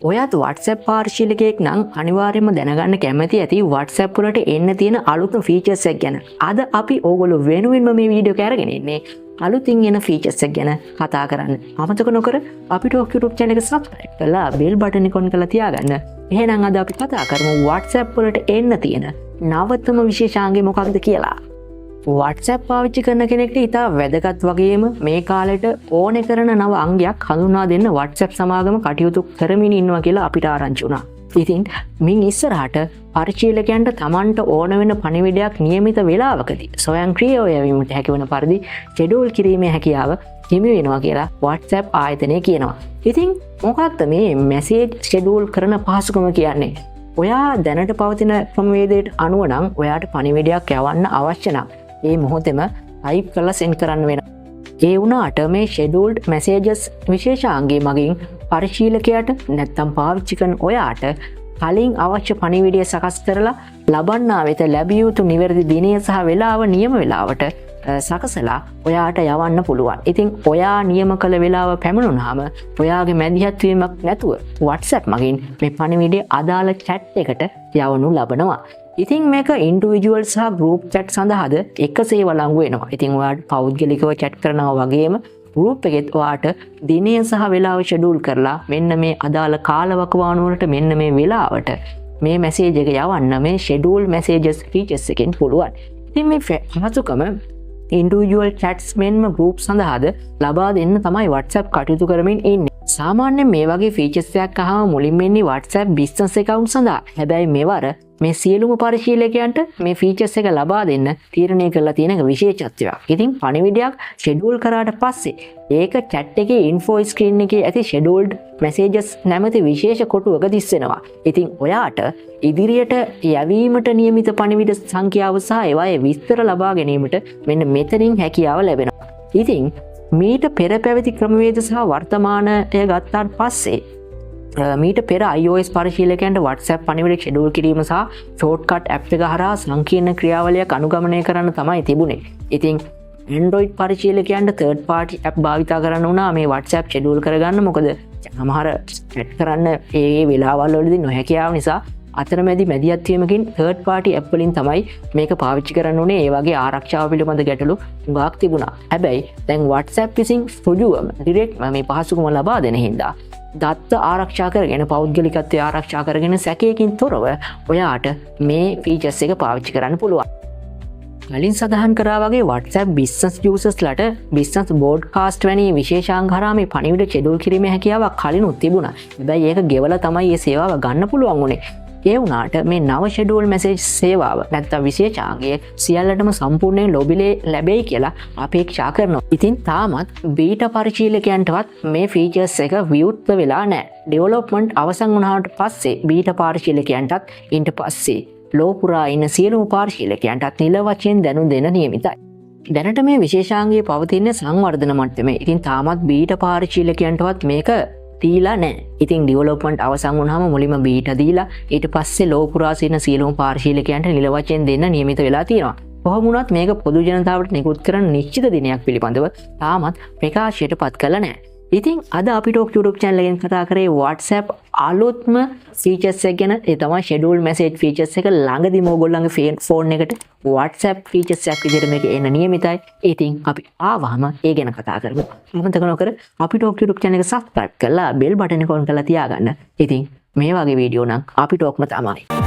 ඔයත් WhatsApp පරිශීලකයෙක් නම් අනිවාර්යයෙන්ම දැනගන්න කැමති ඇති WhatsApp වලට එන්න තියෙන අලුත්ම ෆීචර්ස් එක ගැන. අද අපි ඕගොල්ලෝ වෙනුවෙන්ම මේ වීඩියෝ එක අරගෙන ඉන්නේ අලුතින් එන ෆීචර්ස් එක ගැන කතා කරන්න. අමතක නොකර අපි ටෝක් YouTube channel එක subscribe කරලා බෙල් බටන් එක ඔන් කරලා තියාගන්න. එහෙනම් අද අපි කතා කරමු WhatsApp වලට එන්න තියෙන නවතම විශේෂාංගය මොකක්ද කියලා. WhatsApp පාවිච්චි කරන කෙනෙක්ට ඉතා වැදගත් වගේම මේ කාලෙට ඕනෙ කරන නව අංගයක් හඳුනා දෙන්න WhatsApp සමාගම කටයුතු කරමින් ඉන්නවා කියලා අපිට ආරංචි වුණා. ඉතින් මින් ඉස්සරහට පරිශීලකයන්ට තමන්ට ඕන වෙන පණිවිඩයක් නියමිත වෙලාවකදී ස්වයංක්‍රීයව යැවීමට හැකිවන පරිදි ෂෙඩියුල් කිරීමේ හැකියාව හිමි වෙනවා කියලා WhatsApp ආයතනය කියනවා. ඉතින් මොකක්ද මේ මැසේජ් ෂෙඩියුල් කරන පහසුකම කියන්නේ? ඔයා දැනට පවතින ක්‍රමවේදයට අනුව නම් ඔයාට පණිවිඩයක් යවන්න අවශ්‍ය නම් ඒ මොහොතෙම ටයිප් කරලා සෙන්ඩ් කරන්න වෙනවා. ඒ වුණාට මේ ෂෙඩියුල්ඩ් මැසේජස් විශේෂාංගය මගින් පරිශීලකයාට නැත්තම් පාවිච්චි කරන ඔයාට කලින් අවශ්‍ය පණිවිඩය සකස් කරලා ලබන්නා වෙත ලැබිය යුතු නිවැරදි දිනය සහ වෙලාව නියම වෙලාවට සකසලා ඔයාට යවන්න පුළුවන්. ඉතින් ඔයා නියම කළ වෙලාව පැමිණුනහම ඔයාගේ මැදිහත් වීමක් නැතුව WhatsApp මගින් මේ පණිවිඩය අදාළ චැට් එකට යවනු ලබනවා. ඉතින් මේක ඉන්ඩිවිජුවල් සහ ගෲප් චැට් සඳහාද එකසේ වළංගු වෙනවා. ඉතින් ඔයාට පෞද්ගලිකව චැට් කරනවා වගේම ගෲප් එකෙත් ඔයාට දිනය සහ වෙලාව ෂෙඩියුල් කරලා මෙන්න මේ අදාළ කාලවකවානුවලට මෙන්න මේ වෙලාවට මේ මැසේජ් එක යවන්න මේ ෂෙඩියුල් මැසේජස් ෆීචර්ස් එකෙන් පුළුවන්. ඉතින් මේ පහසුකම ඉන්ඩිවිජුවල් චැට්ස් මෙන්ම ගෲප් සඳහාද ලබා දෙන්න තමයි WhatsApp කටයුතු කරමින් ඉන්නේ. සාමාන්‍යයෙන් මේ වගේ ෆීචර්ස් එකක් අහම මුලින්ම එන්නේ WhatsApp business account සඳහා. හැබැයි මෙවර මේ සියලුම පරිශීලකයන්ට මේ ෆීචර්ස් එක ලබා දෙන්න තීරණය කරලා තියෙන එක විශේෂත්වයක්. ඉතින් පණිවිඩයක් ෂෙඩියුල් කරාට පස්සේ ඒක චැට් එකේ ඉන්ෆෝ ස්ක්‍රීන් එකේ ඇති ෂෙඩියුල්ඩ් මැසේජස් නැමැති විශේෂ කොටුවක දිස් වෙනවා. ඉතින් ඔයාට ඉදිරියට යැවීමට නියමිත පණිවිඩ සංඛ්‍යාව සහ ඒවායේ විස්තර ලබා ගැනීමට මෙන්න මෙතනින් හැකියාව ලැබෙනවා. ඉතින් මීට පෙර පැවති ක්‍රමවේද සහ වර්තමානය ගත්තාට පස්සේ මීට පෙර iOS පරිශීලකයන්ට WhatsApp පණිවිඩ ෂෙඩියුල් කිරීම සහ ෂෝට්කට් ඇප් එක හරහා සංකීර්ණ ක්‍රියාවලියක් අනුගමනය කරන්න තමයි තිබුණේ. ඉතින් Android පරිශීලකයන්ට තර්ඩ් පාටි ඇප් භාවිතා කරන්න වුණා මේ WhatsApp schedule කරගන්න. මොකද සමහර චැට් කරන්න ඒ වෙලාවල් වලදී නොහැකියාව නිසා අතරමැදි මැදිහත් වීමකින් තර්ඩ් පාටි ඇප් වලින් තමයි මේක පාවිච්චි කරන්න උනේ. ඒ වගේ ආරක්ෂාව පිළිබඳ ගැටලු හුඟක් තිබුණා. හැබැයි දැන් WhatsApp විසින් ඍජුවම ඩිරෙක්ට්ම මේ පහසුකම ලබා දෙන හින්දා දත්ත ආරක්ෂා කරගෙන, පෞද්ගලිකත්වය ආරක්ෂා කරගෙන, සැකයකින් තොරව ඔයාට මේ ෆීචර්ස් එක පාවිච්චි කරන්න පුළුවන්. කලින් සඳහන් කරා වගේ WhatsApp business users ලට බිස්නස් බ්‍රෝඩ්කාස්ට් වැනි විශේෂාංග හරහා මේ පණිවිඩ ෂෙඩියුල් කිරීමේ හැකියාවක් කලිනුත් තිබුණා. හැබැයි ඒක ගෙවලා තමයි මේ සේවාව ගන්න පුළුවන් වුණේ. ඒ වුණාට මේ නව ෂෙඩියුල් මැසේජ් සේවාව නැත්තම් විශේෂාංගය සියල්ලටම සම්පූර්ණයෙන් ලොබිලේ ලැබෙයි කියලා අපේක්ෂා කරනවා. ඉතින් තාමත් බීටා පරිශීලකයන්ටවත් මේ ෆීචර්ස් එක විවෘත වෙලා නැහැ. ඩෙවලොප්මන්ට් අවසන් වුණාට පස්සේ බීටා පරිශීලකයන්ටත් ඊට පස්සේ ලෝ පුරා ඉන්න සියලුම පරිශීලකයන්ටත් නිල වශයෙන් දැනුම් දෙන නියමිතයි. දැනට මේ විශේෂාංගය පවතින්නේ සංවර්ධන මට්ටමේ. ඉතින් තාමත් බීටා පරිශීලකයන්ටවත් මේක දීලා නෑ. ඉතින් ඩිවලොප්මන්ට් අවසන් වුණාම මුලින්ම බීටා දීලා ඊට පස්සේ ලෝ පුරා සිටින සියලුම පරිශීලකයන්ට නිල වශයෙන් දෙන්න නියමිත වෙලා තියෙනවා. කොහොම වුණත් මේක පොදු ජනතාවට නිකුත් කරන නිශ්චිත දිනයක් පිළිබඳව තාමත් ප්‍රකාශයට පත් කරලා නෑ. ඉතින් අද අපි ටෝක් YouTube channel එකෙන් කතා කරේ WhatsApp අලුත්ම ෆීචර්ස් එක ගැන. ඒ තමයි ෂෙඩියුල් මැසේජ් ෆීචර්ස් එක. ළඟදිම ඕගොල්ලන්ගේ ෆෝන් එකට WhatsApp features එකක් විදිහට මේක එන්න නියමිතයි. ඉතින් අපි ආවහම ඒ ගැන කතා කරමු. අමතක නොකර අපි ටෝක් YouTube channel එක subscribe කරලා බෙල් බටන් එක ඔන් කරලා තියාගන්න. ඉතින් මේ වගේ වීඩියෝ නම් අපි ටෝක්ම තමයි.